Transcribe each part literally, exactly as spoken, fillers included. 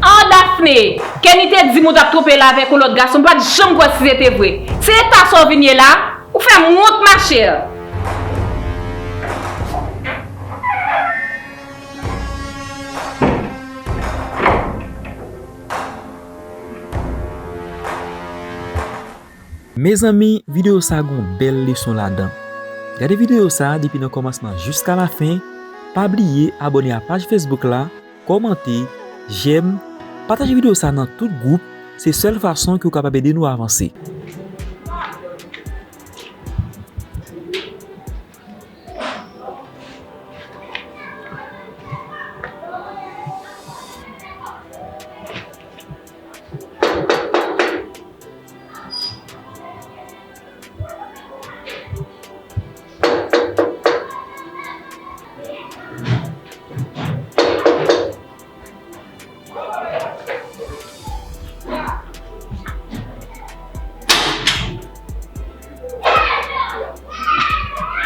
Ah, Daphné! Kenny te di m ou t ap twonpe l avèk yon lòt gason, m pa t janm kwè si se te vre. Se eta sa w vin ye la? Ou fè m wont, machè! Mezanmi, videyo sa gon bèl leson ladan. Gade videyo sa depi nan kòmansman jiska lafen. Pa bliye abòne a paj Facebook la, kòmante, jèm, pataje videyo sa nan tout gwoup. Se sèl fason ke w kapab ede nou avanse.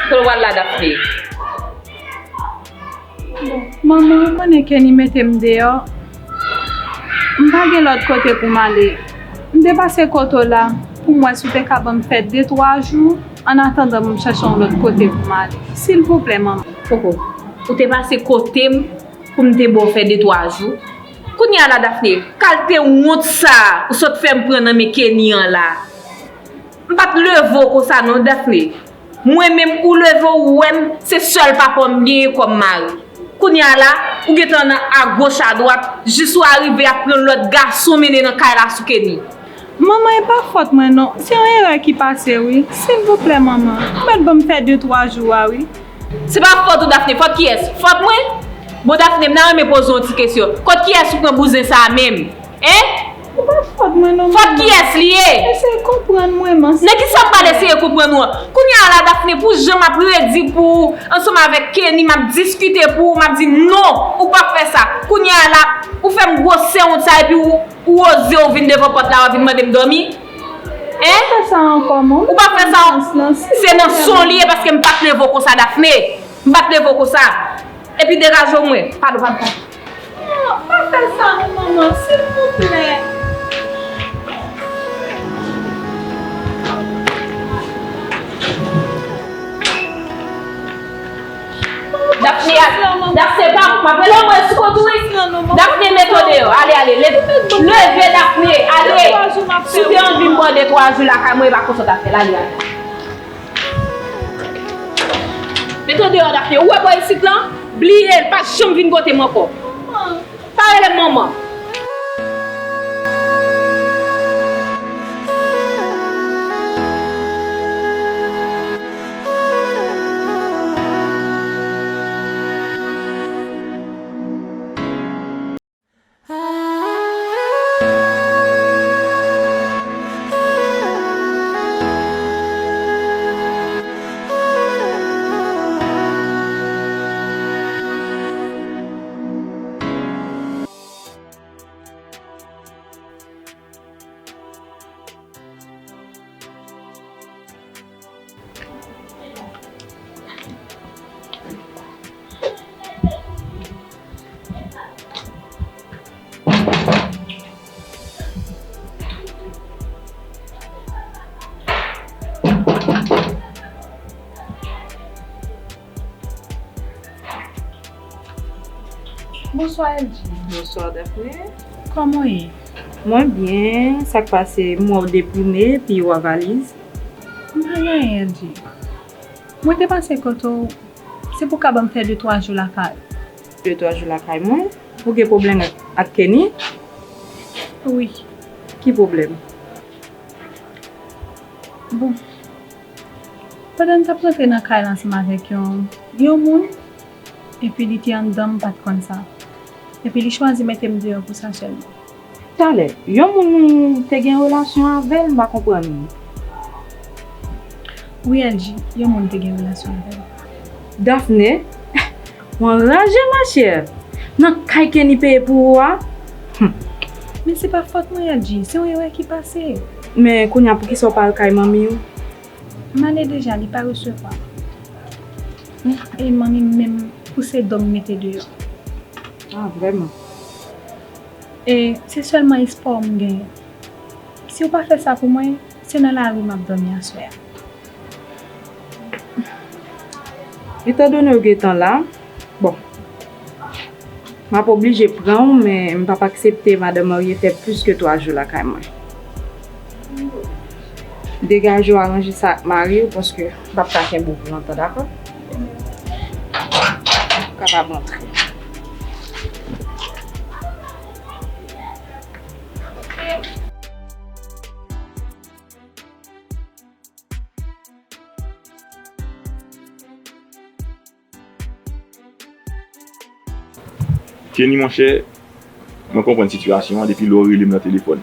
Kote w al la, Daphné? Bon, manman, ou konnen Kenny mete m deyò. M pa gen lòt kote pou m ale. M te pase kote w la pou m wè si w te ka ban m fè de twa jou, annatandan m chache yon lòt kote pou m ale. Silvouplè, manman. Koko, ou te pase kote m pou m te ba w fè de twa jou? Kounye a la, Daphné, kalte wont sa a ou sot fè m pran nan men Kenny an la. M pa t leve w konsa non, Daphné. Mwen menm ou leve w wè m, se sèl papa w m genyen kòm mari. Kounye a la, ou gentan nan agoch adwat, jis ou arive ap pran lòt gason mennen nan kay la sou Kenny. Manman, e pa fòt mwen non, se yon erè ki pase wi. Silvouplè manman, ou mèt ban m fè de twa jou a wi. Se pa fòt ou Daphné, fòt kiyès? Fòt mwen? Bon Daphné, m ta renmen poze w yon ti kesyon. Kot kiyès ou pran bouzen sa a menm? Hein? Ou pa fòt mwen non manman. Fòt kiyès li ye? Eseye konprann mwen man. Nan kisa m pral eseye konprann ou an? Kounye a la Daphné, pou jan m ap redi pou ou ansanm avèk Kenny, m ap diskite pou ou, m ap di non, ou p ap fè sa. Kounye a la, ou fè m gwosè wont sa epi ou, ou oze ou vin devan pòt la, w ap vin mande m dòmi? Hein? Ou pa fè sa ankò man. Ou pa fè sa ankò. Se nan son li ye paske m pa t leve w konsa Daphné. M pa t leve w konsa. Epi degaje w mwen. Padon, padon, padon. Non, pa fè sa non manman, silvouplè. Daphné, Daphné, pa, pa rele mwen sou kont ou wi. Daphné, mete w deyò. Ale, ale, leve, leve Daphné, ale. Si w te anvi m pran de twa jou lakay mwen, e pa konsa w t ap fè l, ale, ale. Mete w deyò Daphné, ou wè bò isit lan? Bliye l, pa janm vin kote m ankò. Pa rele m manman. Bonswa Elji. Bonswa Daphné. Kòman w ye? Mwen byen, sa k pase? M wè w deprime, epi w a valiz. M pa gen anyen Elji. Mwen te pase kote w, se pou w ka ban m fè de twa jou lakay ou. De twa jou lakay mwen? Ou gen pwoblèm ak, ak Kenny? Wi. Ki pwoblèm? Bon. Pandan m t ap rantre nan kay la ansanm avèk yon, yon moun, epi li te anndan m pa t konn sa. Epi li chwazi mete m deyò pou sa sèlman. Talè, yon moun te gen relasyon avè l, m pa konprann ou. Wi Elji, yon moun te gen relasyon avè l. Daphné, w anraje machè. Nan kay Kenny peye pou ou a? Humm. Men se pa fòt mwen Elji, se yon erè ki pase. Men kounye a poukisa w pa al kay manmi w? M ale deja, li pa resevwa m. E manmi m menm pouse do m mete deyò. Ah, vrèman? E se sèlman espwa w m genyen. Si w pa fè sa pou mwen, se nan lari m ap dòmi aswè a. Etandone w gentan la, bon, m ap oblije pran w, men m p ap aksepte madan marye fè plis ke twa jou lakay mwen. Degaje w, aranje sa ak mari w, paske m p ap ka kenbe w pou lontan, dakò? Ou kapab antre. Kenny, monchè, mwen konprann sitiyasyon an depi lè w rele m nan telefòn.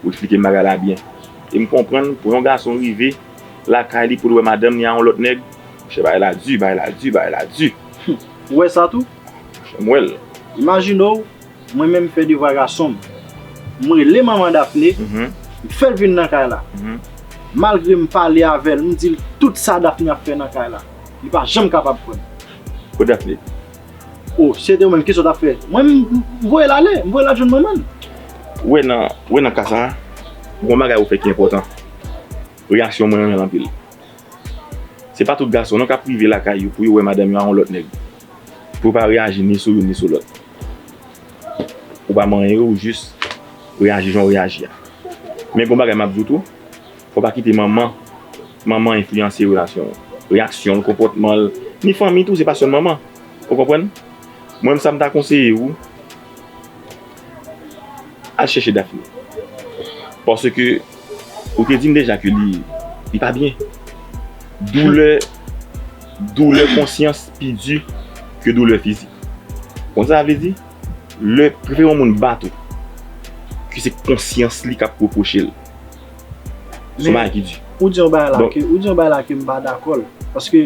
Ou eksplike m bagay la byen. E m konprann, pou yon gason rive lakay li pou l wè madanm ni a yon lòt nèg, monchè, bagay la di, bagay la di, bagay la di. Ou wè sa tou? Monchè, m wè l. Imajine w, mwen menm m fè devwa gason m. M rele manman Daphné, mhm, m fè l vin nan kay la. Mhm. Malgre m pale avè l, m di l tout sa Daphné ap fè nan kay la. Li pa janm kapab kwè m. Kot Daphné? O, se te ou menm, kisa w t ap fè? Mwen, m, m voye l ale, m voye l al jwenn manman l. Ou wè nan, ou wè nan ka sa a, gon bagay ou fè ki enpòtan. Reyaksyon mwen renmen l anpil. Se pa tout gason non k ap rive lakay yo pou yo wè madanm yo a yon lòt nèg. Pou yo pa reyaji ni sou youn ni sou lòt. Ou pa manyen yo, ou jis reyaji jan w reyaji a. Men gon bagay m ap di w tou, fò w pa kite manman, manman enfliyanse relasyon w. Reyaksyon l, konpòtman l, ni fanmi tou, se pa sèl manman. Ou konprann? Mwen menm sa m ta konseye w, al chèche Daphné. Paske ou te di m deja ke li, li pa byen. Doulè, doulè konsyans pi di ke doulè fizik. Konn sa sa vle di? Lè prefere yon moun bat ou, ke se konsyans li k ap repwoche l. Se yon bagay ki di. Ou di yon bagay la ke, ou di yon bagay la ke m pa dakò l. Paske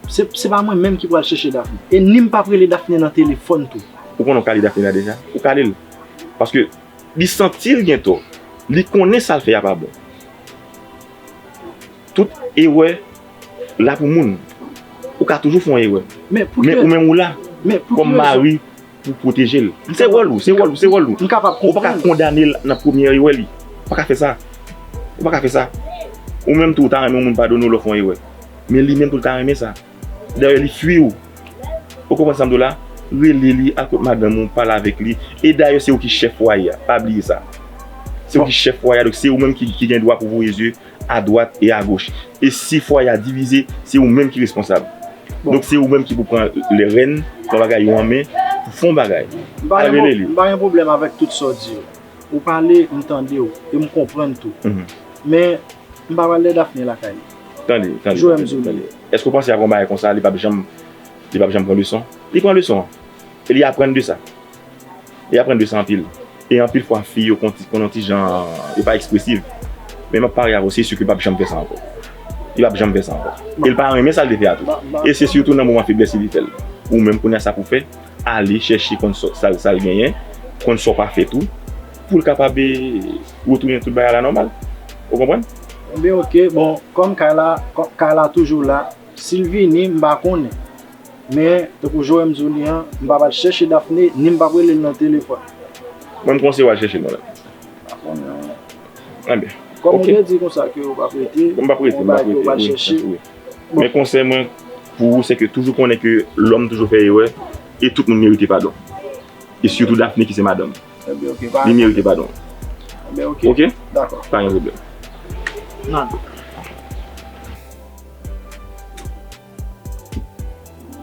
se, se pa mwen menm ki pral chèche Daphné. E ni m p ap rele Daphné nan telefòn tou. Ou konnen w kale Daphné la deja? Ou kale l. Paske li santi l gen tò. Li konnen sa l fè a pa bon. Tout erè la pou moun. Ou ka toujou fè yon erè. Men pou ki rezon? Men ou menm ou la, men pou ki rezon? Kòm mari, pou pwoteje l. Se wòl ou, se wòl ou, se wòl ou. M kapab konprann. Ou pa ka kondane l nan premye erè li. Ou pa ka fè sa. Ou pa ka fè sa. Ou menm tou, ou ta renmen yon moun padone w lè w fè yon erè. Men li menm tou, li ta renmen sa. Dayè, li fwi w. Ou konprann sa m di w la? Rele li, al kot madanm ou, pale avèk li. E dayè, se ou ki chèf fwaye a. Pa bliye sa. Se ou ki chèf fwaye a, donk se ou menm ki, ki gen dwa pou voye zye adwat e agoch. E si fwaye a divize, se ou menm ki responsab. Bon. Donk se ou menm ki pou pran lè rèn, pran bagay yo an men, pou fè yon bagay. Al rele li. M pa gen pwoblèm avèk tout sa w di yo. Ou pale, m tande w, e m konprann tou. Mhm. Men, m pa pral lè Daphné lakay li. Tande, tande, tande, tande. Èske w panse apre yon bagay konsa, li p ap janm, li p ap janm pran leson? Li pran leson an. E li aprann de sa. Li aprann de sa anpil. E anpil fwa, fi yo konn ti, konn yon ti jan, yo pa ekspresiv. Men m ap parye avè w, se si ke l p ap janm fè sa ankò. Li p ap janm fè sa ankò. E l pa renmen sa l te fè a tou. E se sitou nan moman feblès li te fè l. Ou menm, kounye a sa pou w fè, ale chèche konn sa, sa, sa l genyen, konn sa w pa fè tou, pou l kapab, e, retounen tout bagay la nòmal. Ou konprann? Ebyen, oke, bon, kòm kay la, kò-, kay la toujou la, si l vini, m pa konnen. Men, tankou jan w wè m di w li an, m p ap al chèche Daphné, ni m p ap rele l nan telefòn. Mwen, m konseye w al chèche l, mwen menm. Pa konnen. Ebyen, kòm ou te di konsa ke ou p ap rete, m p ap rete, m p ap rete, wi, wi. Men konsèy mwen pou ou, se ke toujou konnen ke lòm toujou fè erè, e tout moun merite padon. E sitou Daphné ki se madanm. Li merite padon. Oke? Dakò. Pa gen pwoblèm.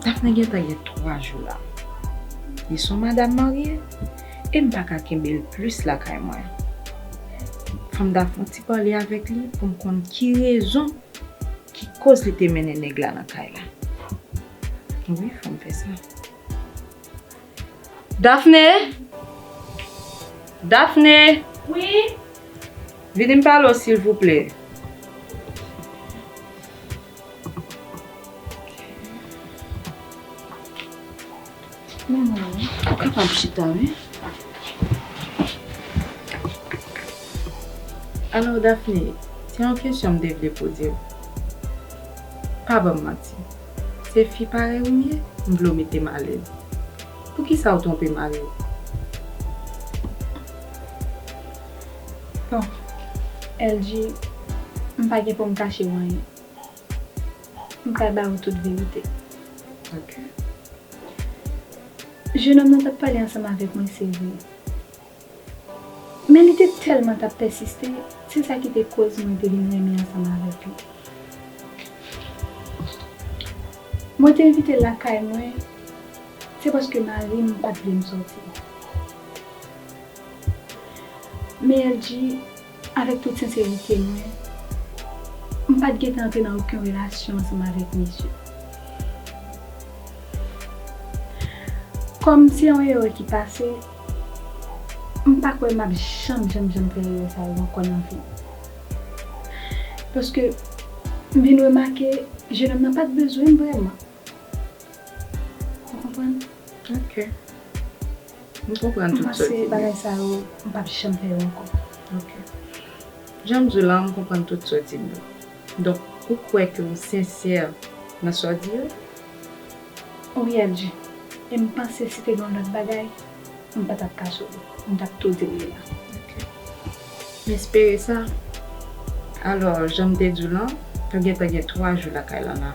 Daphné gentan gen twa jou la. Li se yon madanm marye, e m pa ka kenbe l plis lakay mwen. Fò m ta fè yon ti pale avèk li pou m konn ki rezon ki koz li te mennen nèg la nan kay la. Wi, fò m fè sa. Daphné! Daphné! Wi? Vini m pale w, silvouplè. Ou kapab chita, wi. Alò, Daphné, se yon kesyon m te vle poze w. Pa ban m manti. Se fi parèy ou m ye? M vle w mete m alèz. Poukisa w twonpe mari w? Bon, L G, m pa gen pou m kache w anyen. M pral ba ou tout verite. Ok. Jenòm nan t ap pale ansanm avèk mwen, se vre. Men li te tèlman t ap pèsiste, se sa ki te koz mwen te vin renmen ansanm avèk li. Mwen te envite l lakay mwen, se paske mari m pa t vle m sòti. Men L G, avèk tout senserite mwen, m pa t gentan antre nan okenn relasyon ansanm avèk misye. Kòm se yon erè ki pase, m pa kwè m ap janm, janm, janm fè erè sa yo ankò nan vi m. Paske m vin remake, jenòm nan pa t bezwen m vrèman. Ou konprann? Ok. M konprann tout sa w di. M panse bagay sa yo, m p ap janm fè yo ankò. Ok. Jan m di w la, m konprann tout sa w di m yo. Donk, ou kwè ke w sensè nan sa w di yo? Wi, L G. E m panse si te gen yon lòt bagay, m pa t ap kache w li. M t ap tou di w li la. Ok. M espere sa. Alò, jan m te di w lan, nou gentan gen twa jou lakay la la.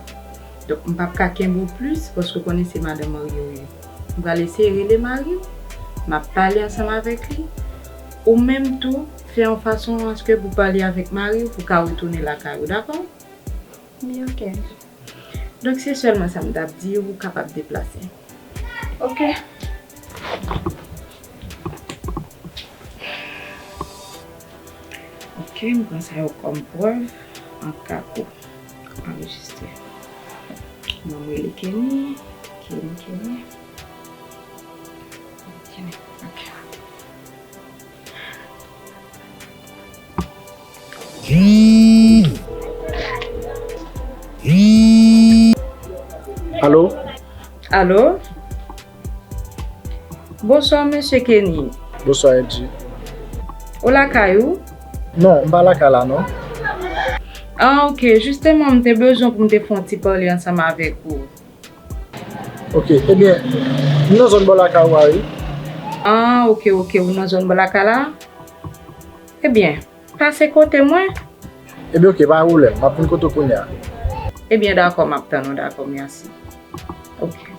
Donk, m p ap ka kenbe w plis, paske w konnen se madanm marye w ye. M pral eseye rele mari w, m ap pale ansanm avèk li. Ou menm tou, fè yon fason aske pou pale avèk mari w, pou w ka retounen lakay ou, dakò? Byen, ok. Donk, se sèlman sa m t ap di w, ou kapab deplase. Ok. Ok, m pran sa yo kòm prèv an ka ke w anrejistre. Non m rele Kenny, Kenny, Kenny. Kenny, ok. Alo? Alo? Bonswa, mesye Kenny. Bonswa, Eddy. Ou lakay ou? Non, m pa lakay la, non. Ah, ok. Jisteman, m te bezwen pou m te fè yon ti pale ansanm avèk ou. Ok, ebyen, m nan zòn bò lakay ou a, wi. Ah, ok, ok, ou nan zòn bò lakay la? Ebyen, pase kote mwen. Ebyen, ok, pa gen pwoblèm, m ap vin kote w kounye a. Ebyen, dakò, m ap tann ou, dakò, mèsi. Ok. Ok.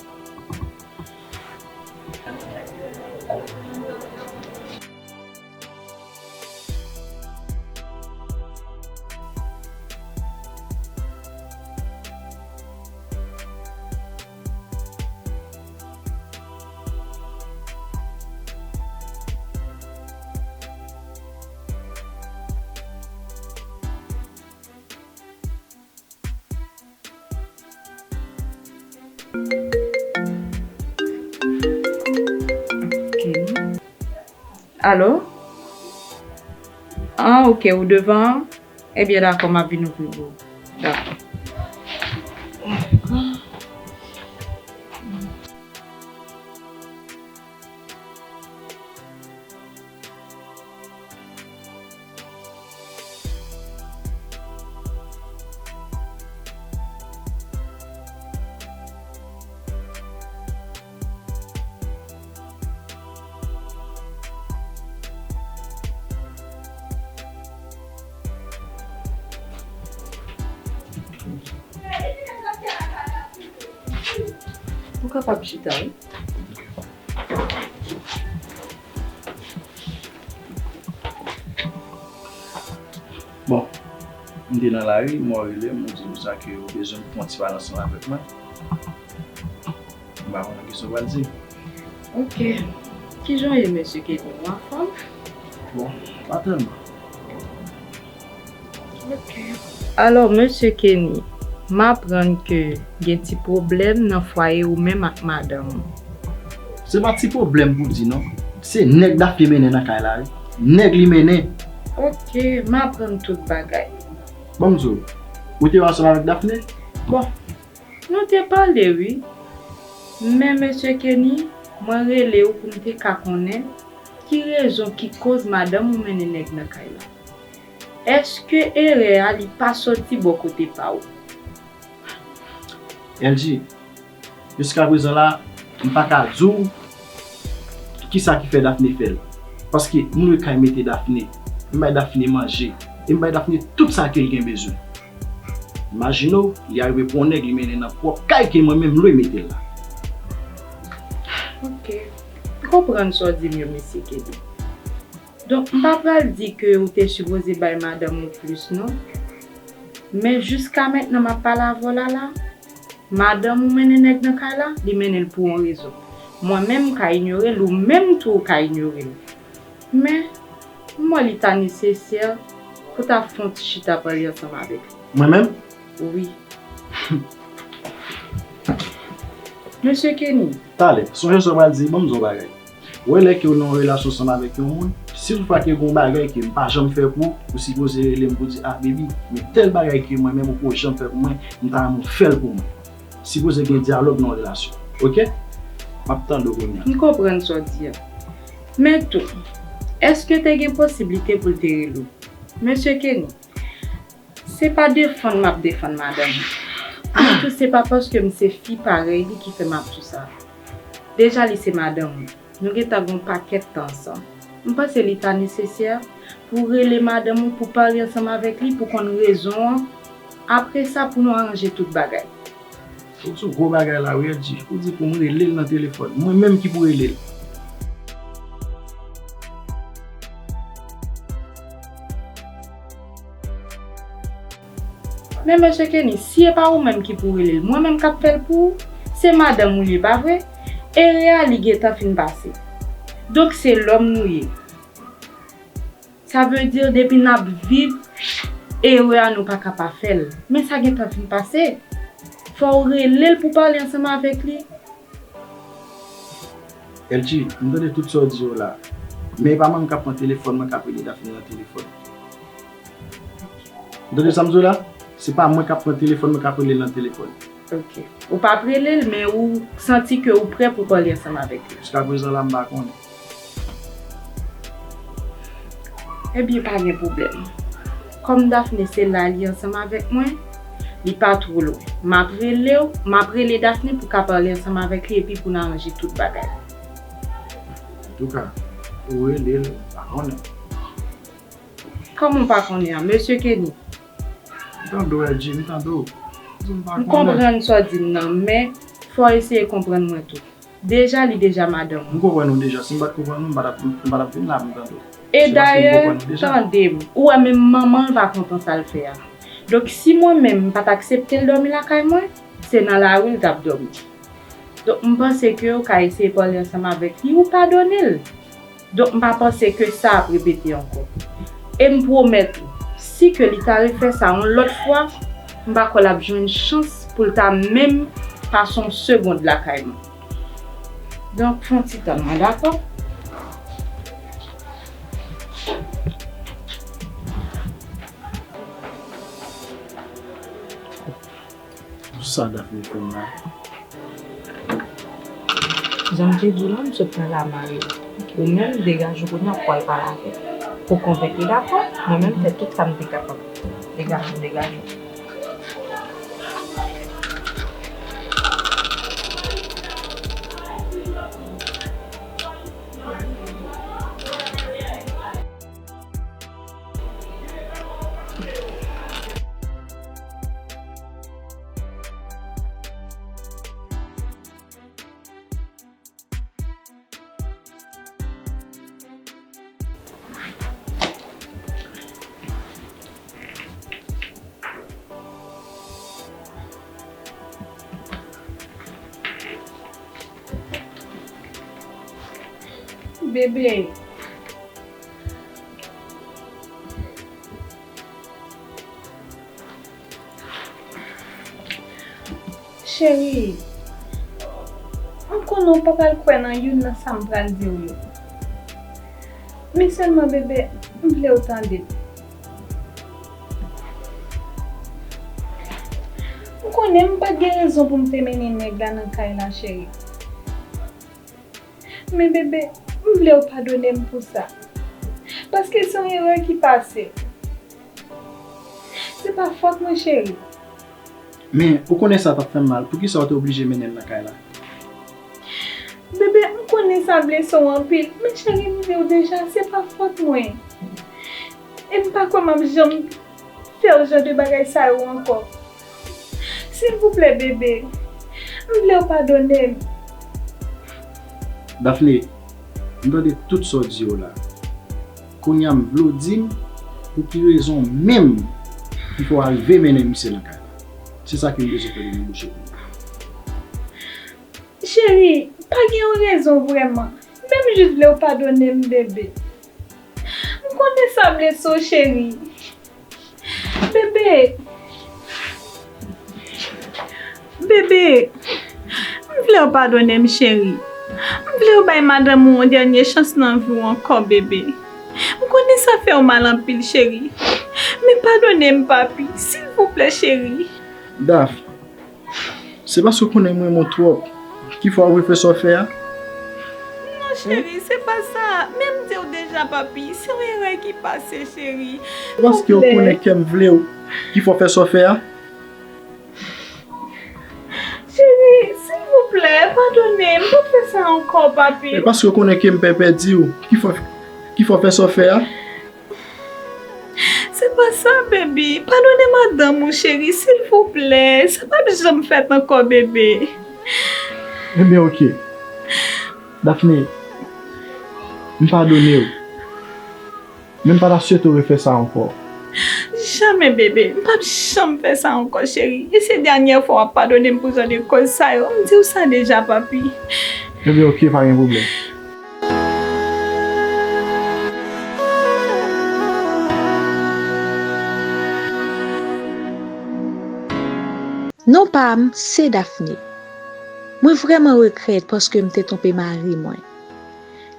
Alo? Ah, ok, ou devan an? Ebyen, dakò, m ap vin ouvri pou ou. Dakò. Ou kapab chita, wi. Bon, m te nan lari, m wè w rele m, ou di m sa ke ou bezwen pou fè yon ti pale ansanm avèk mwen. M pa konnen kisa w pral di. Ok. Kijan w ye, mesye Kenny? Ou anfòm? Bon, pa tèlman. Ok. Alò, mesye Kenny, m aprann ke gen ti pwoblèm nan fwaye ou menm ak madanm ou. Se pa ti pwoblèm pou di non. Se nèg Daphné mennen nan kay la, wi. Nèg li mennen. Ok, m aprann tout bagay. Bon, m di w, ou te ansanm avèk Daphné? Bon, nou te pale, wi. Men, mesye Kenny, mwen rele w pou m te ka konnen ki rezon ki koz madanm ou mennen nèg nan kay la. Èske erè a li pa soti bò kote pa w? L G, jiskaprezan la, m pa ka di w kisa ki fè Daphné fè l. Paske m lwe kay mete Daphné. M bay Daphné manje, e m bay Daphné tout sa ke l gen bezwen. Imajine w, li arive pran yon nèg, li mennen nan pwòp kay ke mwen menm m lwe mete l la. Ok. M konprann sa w di m yo, mesye Kenny. Donk, m pa pral di ke ou te sipoze bay madanm ou plis, non. Men jiska mentnan m ap pale avè w la la, madanm ou mennen nèg nan kay la, li mennen l pou yon rezon. Mwen menm, m ka inyore l, ou menm tou, ou ka inyore l. Men, m wè li ta nesesè pou ta fè yon ti chita pale ansanm avèk li. Mwen menm? Wi. Mesye Kenny. Talè, sonje sa w pral di, ban m di w yon bagay. Ou wè lè ke w nan yon relasyon ansanm avèk yon moun, si toutfwa ke gen yon bagay ke m pa janm fè pou ou, ou sipoze rele m pou di, "Ah, baby, men tèl bagay ke mwen menm ou poko janm fè pou mwen, m ta renmen w fè l pou mwen." Sipoze gen dyalòg nan yon relasyon. Oke? M ap tande w kounye a. M konprann sa w di a. Men tou, èske te gen posiblite pou l te rele w? Mesye Kenny, se pa defann m ap defann madanm ou. Men tou, se pa paske m se fi parèy li ki fè m ap di w sa. Deja, li se madanm ou. Nou gentan gen yon pakèt tan ansanm. M panse li ta nesesè pou w rele madanm ou, pou w pale ansanm avèk li, pou w konn rezon an. Apre sa, pou nou aranje tout bagay. Ou sou gwo bagay la wi, L G. Ou di pou m rele l nan telefòn. Mwen menm ki pou rele l. Men mesye Kenny, si e pa ou menm ki pou rele l, mwen menm k ap fè l pou ou, se madanm ou l ye, pa vre? Erè a li gentan fin pase. Donk se lòm nou ye. Sa vle di depi n ap viv, erè a nou pa ka pa fè l. Men sa gentan fin pase. Fò w rele l pou w pale ansanm avèk li. L G, m tande tout sa w di yo la. Men e pa mwen k ap pran telefòn mwen k ap rele Daphné nan telefòn. Ou tande sa m di w la? Se pa mwen k ap pran telefòn mwen k ap rele l nan telefòn. Ok. Ou p ap rele l, men ou santi ke ou prè pou pale ansanm avèk li. Jiskaprezan la, m pa konnen. Ebyen, pa gen pwoblèm. Kòm Daphné se la li ansanm avèk mwen, li pa twò lwen. M ap rele w, m ap rele Daphné pou ka pale ansanm avèk li epi pou n aranje tout bagay. Antouka, ou rele l, m pa konnen. Kòman w pa konnen an, mesye Kenny? M tande w, L G, m tande w. M konprann sa w di m nan, men fò w eseye konprann mwen tou. Deja, li deja madanm ou. M konprann ou deja. Si m pa t konprann ou, m pa t ap, m pa t ap vin la pou m tande w. E dayè, tande m, ou wè menm manman l pa kontan sa l fè a. Donk, si mwen menm m pa t aksepte l dòmi lakay mwen, se nan lari l t ap dòmi. Donk, m panse ke ou ka eseye pale ansanm avèk li, ou padone l. Donk, m pa panse ke sa ap repete ankò. E m pwomèt ou, si ke li ta refè sa yon lòt fwa, m pa kwè l ap jwenn chans pou l ta menm pase yon segond lakay mwen. Donk, fè yon ti tann mwen, dakò? Sa Daphné fè m la? Jan m te di w la, m sot nan la mari. Ou menm, degaje w kounye a pou w al pale avè l. Pou w konvenk li, dakò? Mwen menm, m fè tout sa m te kapab. Degaje w, degaje w. Bebe. Cheri, m konnen w pa pral kwè nan youn nan sa m pral di w yo. Men sèlman, bebe, m vle w tande m. M konnen m pa t gen rezon pou m te mennen nèg la nan kay la, cheri. Men bebe, m vle w padone m pou sa. Paske se yon erè ki pase. Se pa fòt mwen, cheri. Men, ou konnen sa t ap fè m mal. Poukisa w te oblije mennen l nan kay la? Bebe, m konnen sa blese w anpil. Men cheri, m di w deja, se pa fòt mwen. E m pa kwè m ap janm fè w jan de bagay sa yo ankò. Silvouplè, bebe, m vle w padone m. Daphné, m tande tout sa w di yo la. Kounye a m vle w di m pou ki rezon menm ki fè w arive mennen misye nan kay la. Se sa ke m bezwen tande nan bouch ou kounye a. Cheri, pa gen yon rezon vrèman. Men m jis vle w padone m, bebe. M konnen sa blese w, cheri. Bebe. Bebe. M vle w padone m, cheri. M vle w bay madanm ou yon dènye chans nan vi w ankò, bebe. M konnen sa fè w mal anpil, cheri. Men padone m, papi, silvouplè, cheri. Daph, se paske w konnen m renmen w twòp ki fè w ap refè sa w fè a? Non, cheri, se pa sa. Men m di w deja, papi, se yon erè ki pase, cheri. Se paske w konnen kè m vle w ki fè w fè sa w fè a? Cheri, silvouplè, padone m. Pa fè sa ankò, papi. E paske w konnen ke m pè pèdi w ki fè, ki fè w fè sa w fè a? Se pa sa, baby. Padone madanm ou, cheri, silvouplè. Sa p ap janm fèt ankò, bebe. Ebyen, oke. Daphné, m padone w. Men m pa ta swete w refè sa ankò. Jamè, bebe. M p ap janm fè sa ankò, cheri. E se dènyè fwa w ap padone m pou jan de kòz sa yo. M di w sa deja, papi. Ebyen, oke, pa gen pwoblèm. Non pa m, se Daphné. Mwen vrèman regrèt paske m te twonpe mari mwen.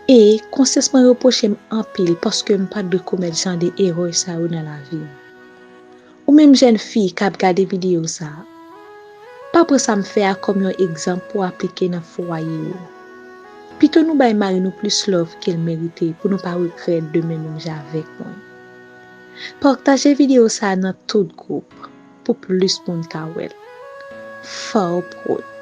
E konsyans mwen repwoche m anpil paske m pa t dwe komèt jan de erè sa yo nan lavi m. Ou menm jèn fi k ap gade videyo sa a, pa pran sa m fè a kòm yon egzanp pou w aplike nan fwaye ou. Pito nou bay mari nou plis love ke l merite pou nou pa regrèt demen menm jan avèk mwen. Pataje videyo sa a nan tout gwoup pou plis moun ka wè l. Fò w pwòt.